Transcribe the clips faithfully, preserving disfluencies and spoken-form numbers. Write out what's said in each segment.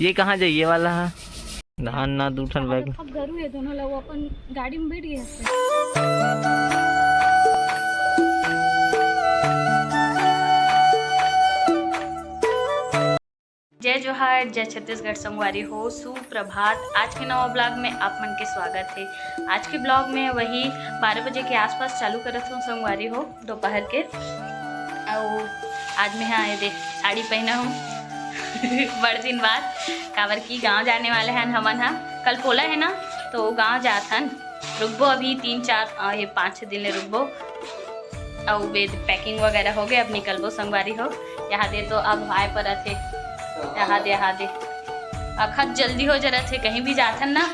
ये कहाँ जाइए वाला है? धान ना दू ठन बैग। अब घरू है दोनों लोग अपन गाड़ी में बैठ गए हैं। जय जोहार, जय छत्तीसगढ़ संगवारी हो, सुप्रभात। आज के नवा ब्लॉग में आप मन के स्वागत है। आज के ब्लॉग में वही बारह बजे के आसपास चालू करत हूँ संगवारी हो, दोपहर के। अउ आज मैं हा ये देख साड़ी पहना हूँ बड़ दिन बाद, काबर की गांव जाने वाले हन हमन हा। कल पोला है ना, तो गांव जात हन। रुकबो अभी तीन चार, अ, ये पाँच छः दिन ले रुकबो। अउ वे पैकिंग वगैरह हो गए, अब निकलबो संगवारी हो। यहाँ दे तो अब हाय परत हे, यहाँ दे, यहाँ दे। अखत जल्दी हो जरत हे, कहीं भी जाथन ना,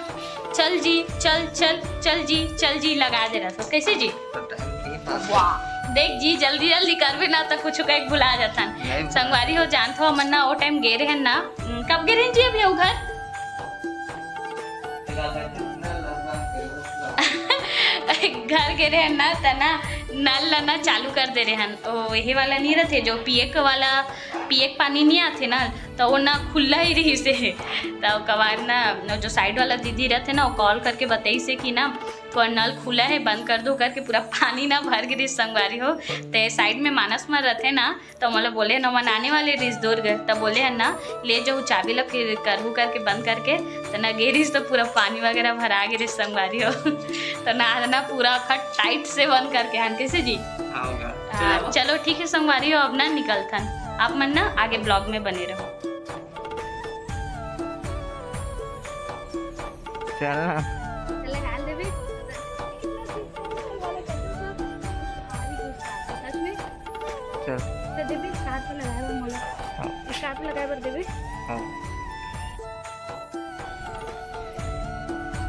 "चल जी, चल, चल, चल जी, चल जी" लगा दे रहा। कैसे जी? तो टाइम के पास वाह, देख जी, जल्दी जल्दी करबे ना तो कुछ कहीं भुला जाथन। नहीं भुला। संगवारी हो, जानथो हमन ना, ओ टाइम गे रहेन ना, कब गे रहेन जी अभी वो घर? घर गे रहे ना, त ना नल ला ना चालू कर दे रहे हन। ओ, यही वाला नहीं रहते, जो पिए के वाला, पिए के पानी नहीं आते ना, तो वो ना खुला ही रही से। तो कबार ना, वो जो साइड वाला दीदी रहते ना, वो कॉल करके बताई से कि ना, थोड़ा नल खुला है, बंद कर दो करके पूरा पानी ना भर गिरी संगवारी हो। ते साइड में मानस मन रहते ना, त मोला बोले न, मन आने वाले रिस दुर्ग, त बोले हन ना, "ले जाओ चाबी ला, फिर करहू करके बंद करके।" त ना गे रिस त पूरा पानी वगैरह भरा गे रिस संगवारी हो। त ना, ना पूरा अखट टाइट से बंद करके हन, कैसे जी? हाँ, होगा। हाँ, चलो। चलो ठीक है संगवारी हो, अब ना निकलथन, आप मन ना आगे ब्लॉग में बने रहो। चल ना। लगा लेबे। सच में? चल। तो देबे, scarf लगाए बर मोला। हाँ। Scarf लगाए बर देबे? हाँ।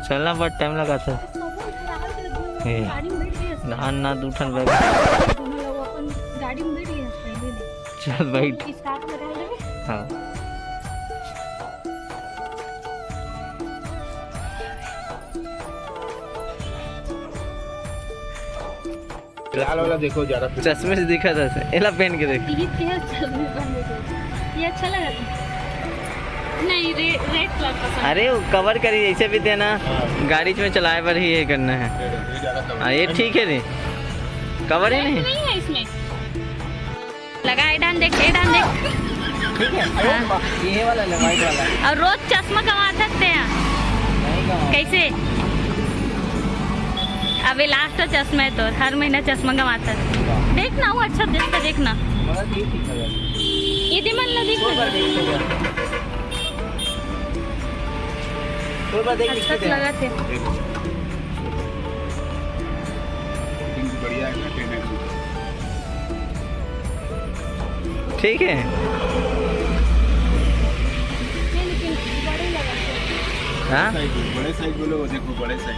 चल ना, बहुत टाइम लगा था। तो वो इधर आ के ए, गाड़ी में बैठ गए। धान ना दू ठन बैग। दोनों लोग अपन गाड़ी में बैठ गए पहले ले। चल बैठ। Scarf लगा लेबे? हाँ। लाल वाला देखो, ज्यादा फिट। चश्मे से दिखा था, एला पहन के देख। ये क्या है? चश्मे पहन के। ये अच्छा लगा था। नहीं, रे-, रेड कलर पसंद है। अरे, वो कवर करी, ऐसे भी देना। हाँ। गाड़ी में चलाए पर ही ये करना है। ये ज्यादा कवर हाँ, ये है। ठीक है रे। कवर ही रेड नहीं। नहीं है इसमें। लगा, ए डान देख, ए डान देख। ठीक है, हाँ। ये वाला ले, व्हाइट वाला। और रोज चश्मा गंवा सकते हैं। नहीं गंवा। कैसे? अबे लास्ट चश्मा है तो हर महीना चश्मा गंवाता है। वाह। देख ना, वो अच्छा दिखता, देख ना। मगर ये ठीक लगा। ये दे मन ला देख। दो बार देख, दो बार। दो बार देख, अच्छा दिखते हैं। लगा थे। देखो। फिटिंग भी बढ़िया है ना, टेन एक्स। ठीक है। नहीं, लेकिन बड़े लगा थे। हाँ? साइज, बड़े साइज बोलो, वो देखो, बड़े साइज।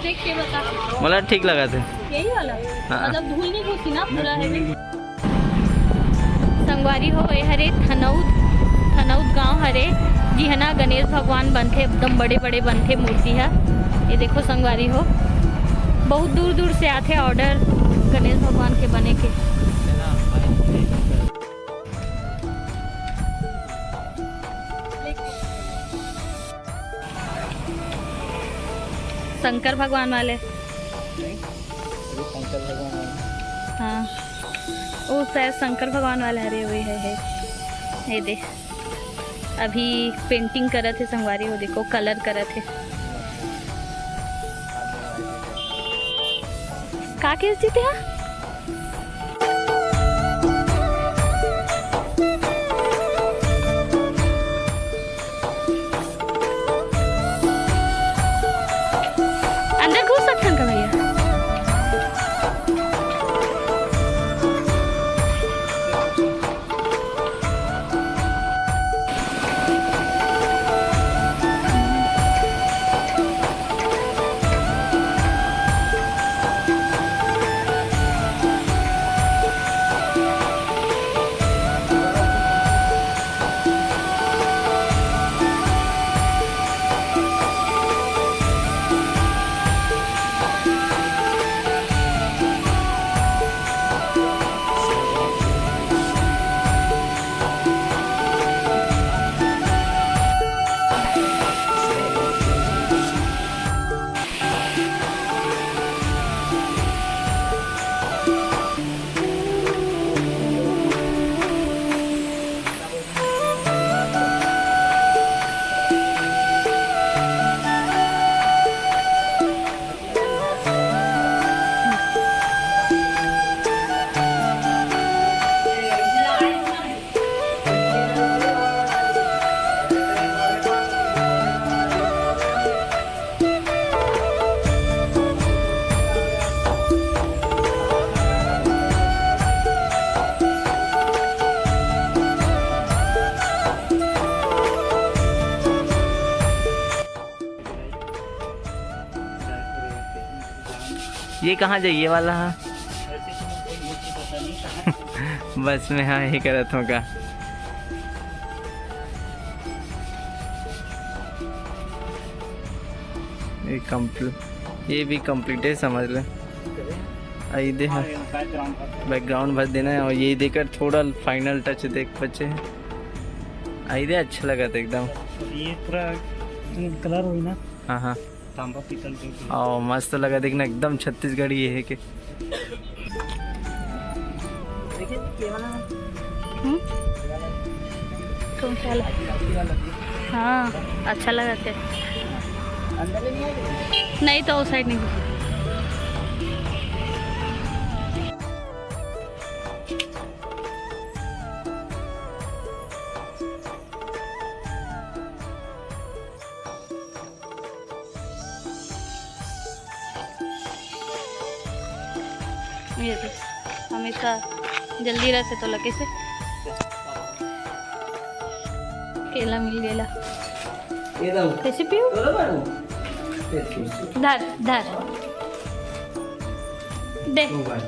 देख के बता। मोला ठीक लगा थे। यही वाला? हाँ। मतलब धूल नहीं घुसी ना पूरा नहीं, है? धूल नहीं। संगवारी हो, ये हरे थनौद, थनौद गांव हरे, जिहना गणेश भगवान बनथे, एकदम बड़े-बड़े बनथे मूर्ति ह। ये देखो संगवारी हो, बहुत दूर-दूर से आथे order गणेश भगवान के बने के। शंकर भगवान वाले। नहीं, ये शंकर भगवान वाले। हाँ, वो शायद शंकर भगवान वाले हरे, वही है, है। ये दे, अभी painting करत हे संगवारी हो, देखो colour करत हे। का केस जीते हा? अंदर घुस सकथन का भैया? ये कहाँ जाइए वाला है? बस में, हाँ, यही करत हों का। ये complete, ये भी complete है, समझ ले। आई दे, हाँ, background भर देना है और ये देकर थोड़ा final touch देख बचे हैं। आई दे, अच्छा लगा था एकदम। ये पूरा colour हुई ना। हाँ, हाँ। तांबा पीतल के। आओ, मस्त लगा देखना, एकदम छत्तीसगढ़ी ये है के। हम्म? कौन सा वाला? हाँ, अच्छा लगा थे। नहीं तो उस side नहीं। ये देख, हमेशा जल्दी रहते तो लगे से केला मिल गेला। ये दो। कैसे पीऊ? तोरा बारू? ये पीऊ। धर, धर। दे। दो बार।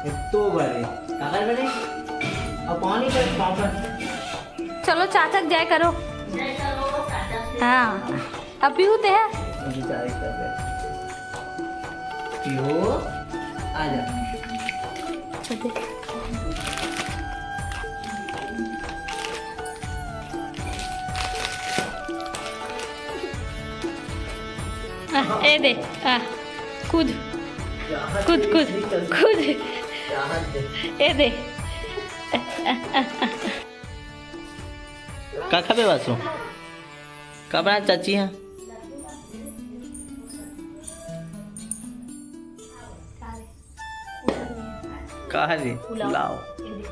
ये दो बार है। कागज बने? अब पानी पर पापड़। चलो, चाचक जय करो। हाँ। अब पीहू ते है? अभी चाय कर दे। पीहू, आ जा। अच्छा, दे। आ, ए दे, आ, कूद, कूद, कूद, कूद। ए दे। का खाबे वासु? का बना चाची है? का है जी? पुलाव। पुलाव। ये देख।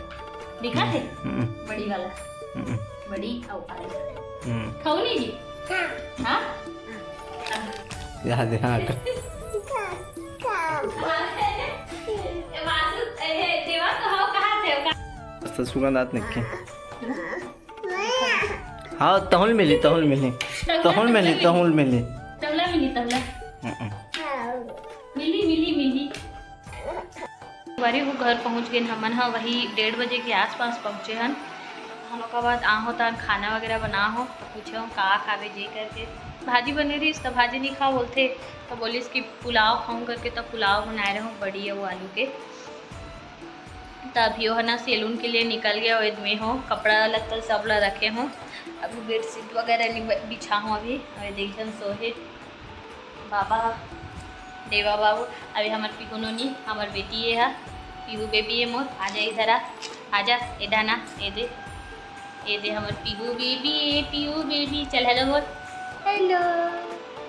दिखा थे? हम्म। बड़ी वाला। हम्म। बड़ी और आलू। हम्म। खाऊ नहीं जी? हाँ। हाँ? याद है, हाँ, का। ए, वासु, ए, देवा, तो हो, कहाँ थे? का- मस्त सुगंध आत नक्की। हाँ, तहुल मिली, तहुल मिली। तहुल मिली, तहुल मिली। तहुला मिली, तहुला। हम्म। मिली, मिली, मिली। संगवारी हो, घर पहुँच गेन हमन ह, वही डेढ़ बजे के आसपास पहुँचे हन। हम ओकर बाद आहो त खाना वगैरह बनाहो, पूछो का खाबे जे करके। भाजी बने रहिस त भाजी नहीं खाओ बोलथे, त बोलिस कि पुलाव खाऊं करके, त पुलाव बनाए रहूं बड़ी अउ आलू के। त अभी ओह ना सैलून के लिए निकल गया, ओए में हो कपड़ा लत्ता सब ला रखे हो, अभी बेडशीट वगैरह नहीं ब-, बिछा हो अभी, अभी देख जन सोहे। बाबा, देवा बाबू, अभी हमर पीहू नोनी, हमर बेटी ये हा, पीहू बेबी ये मोर, आजा इधर आ, आजा, ए डाना, ए दे, ए दे हमर पीहू बेबी, ए पीहू बेबी, चल हेलो बोल, हेलो,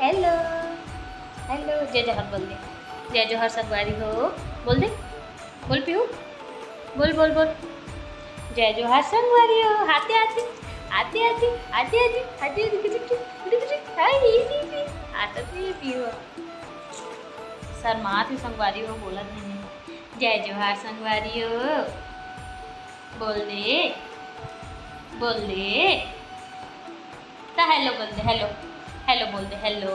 हेलो, हेलो, जय जोहार बोल दे, जय जोहार संगवारी हो, बोल दे। बोल पीहू, बोल, बोल, बोल। जय जोहार संगवारी हो, आते, आते, आते, आते, आते, आते, आते, कुछ, कुछ, कुछ, कुछ, हाय, ही, ही, ही। आता तो ये पीहू। शर्मात ही संगवारी हो, बोलत नहीं। जय जोहार संगवारी हो। बोल दे, बोल दे। त हेलो बोल दे, हेलो, हेलो बोल दे, हेलो,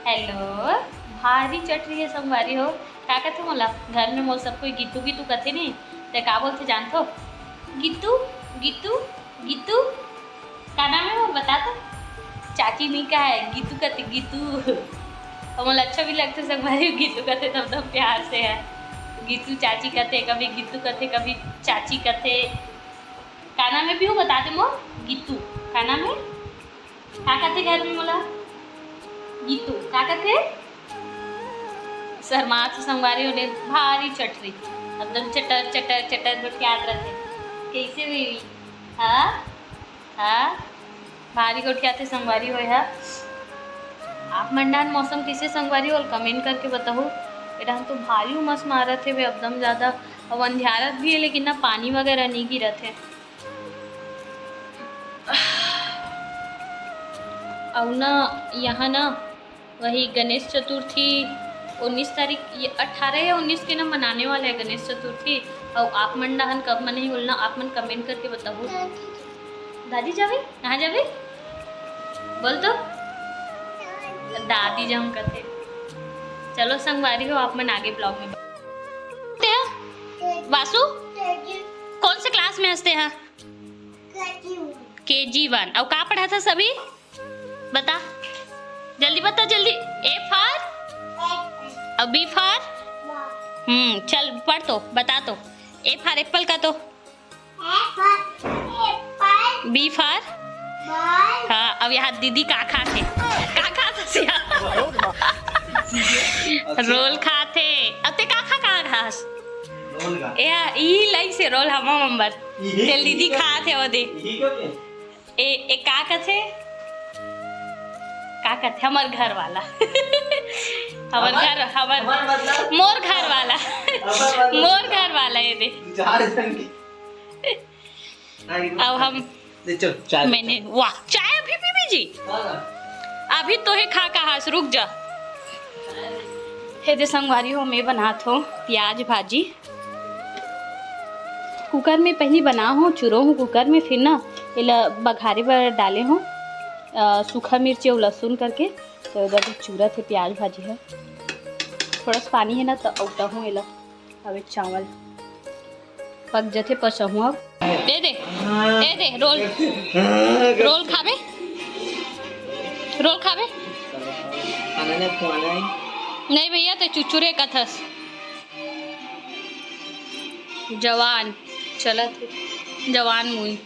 हेलो। भारी चटरी है संगवारी हो। का कथे मोला? घर में मोर सब कोई गीतू गीतू कथे नहीं, ते का बोलथे जानथो? गीतू, गीतू, गीतू। का नाम है वो? बता तो। चाची नहीं कहा है, गीतू कथे, गीतू। और मोला अच्छा भी लगथे संगवारी हो, गीतू कथे तब तो प्यार से है। गीतू चाची कथे, कभी गीतू कथे, कभी चाची कथे। का नाम है पीहू? बता दे मोर। गीतू। का नाम है? का कथे घर में मोला? गीतू। का कथे? शर्मात संगवारी हो ने भारी चटरी। एकदम चटर, चटर, चटर गोठियात रथे। कैसे बेबी? हाँ? हाँ? भारी गोठियाथे संगवारी हो हा। आप मन डाहर मौसम कैसे संगवारी हो, comment करके बताहू। ए डाहर तो भारी उमस मारत हे बे, एकदम ज्यादा। अब अंधियारत भी है, लेकिन ना पानी वगैरह नहीं गिरत है। अउ ना, यहाँ ना, वही गणेश चतुर्थी उन्नीस तारीख, ये अठारह या उन्नीस के ना मनाने वाला है गणेश चतुर्थी। अउ आप मन डाहर कब मनाही बोलना, आप मन comment करके बताहू। दादी जावे, कहाँ जावे? बोल तो। दादी जम कथे। चलो संगवारी हो, आप मन आगे vlog में। ते ह? वासु, कौन से class में हस ते ह? केजी वन। अउ का पढ़त हस अभी? बता, जल्दी बता, जल्दी। A for? अउ B for? हम्म, चल पढ़ तो, बता तो। A for apple का तो? B for? हाँ, अब यहाँ दीदी का खाथे? का खाथे? रोल खाथे। अब ते का खा, का खास? ए, ई लई से रोल हमा मम्बर। तेल दीदी खाथे वो दे। ए, ए का कथे? का कथे? हमर घर वाला। हमर घर, हमर, मोर घर वाला। मोर घर वाला, ये दे। अब हम ले चल, चाय। मैंने, वाह, चाय अभी पीबे जी? हाँ। अभी तो हे खा कहास, रुक जा। हे दे संगवारी हो, मैं बनात हो प्याज भाजी। कुकर में पहली बना हो, चुरो हूँ कुकर में, फिर ना एला बघारे बर डाले हो, अ, सूखा मिर्ची अउ लहसुन करके। तो उधर भी चूरत हे प्याज भाजी ह। थोड़ा सा पानी हे ना, तो अउटा हूँ एला। अबे चावल पक जथे, पसहूँ अब। दे दे, दे दे, रोल, रोल खाबे, रोल खाबे। खाना नहीं खुआना है। नहीं भैया, ते चुचुरे कथस। जवान चलत हे, जवान मुई।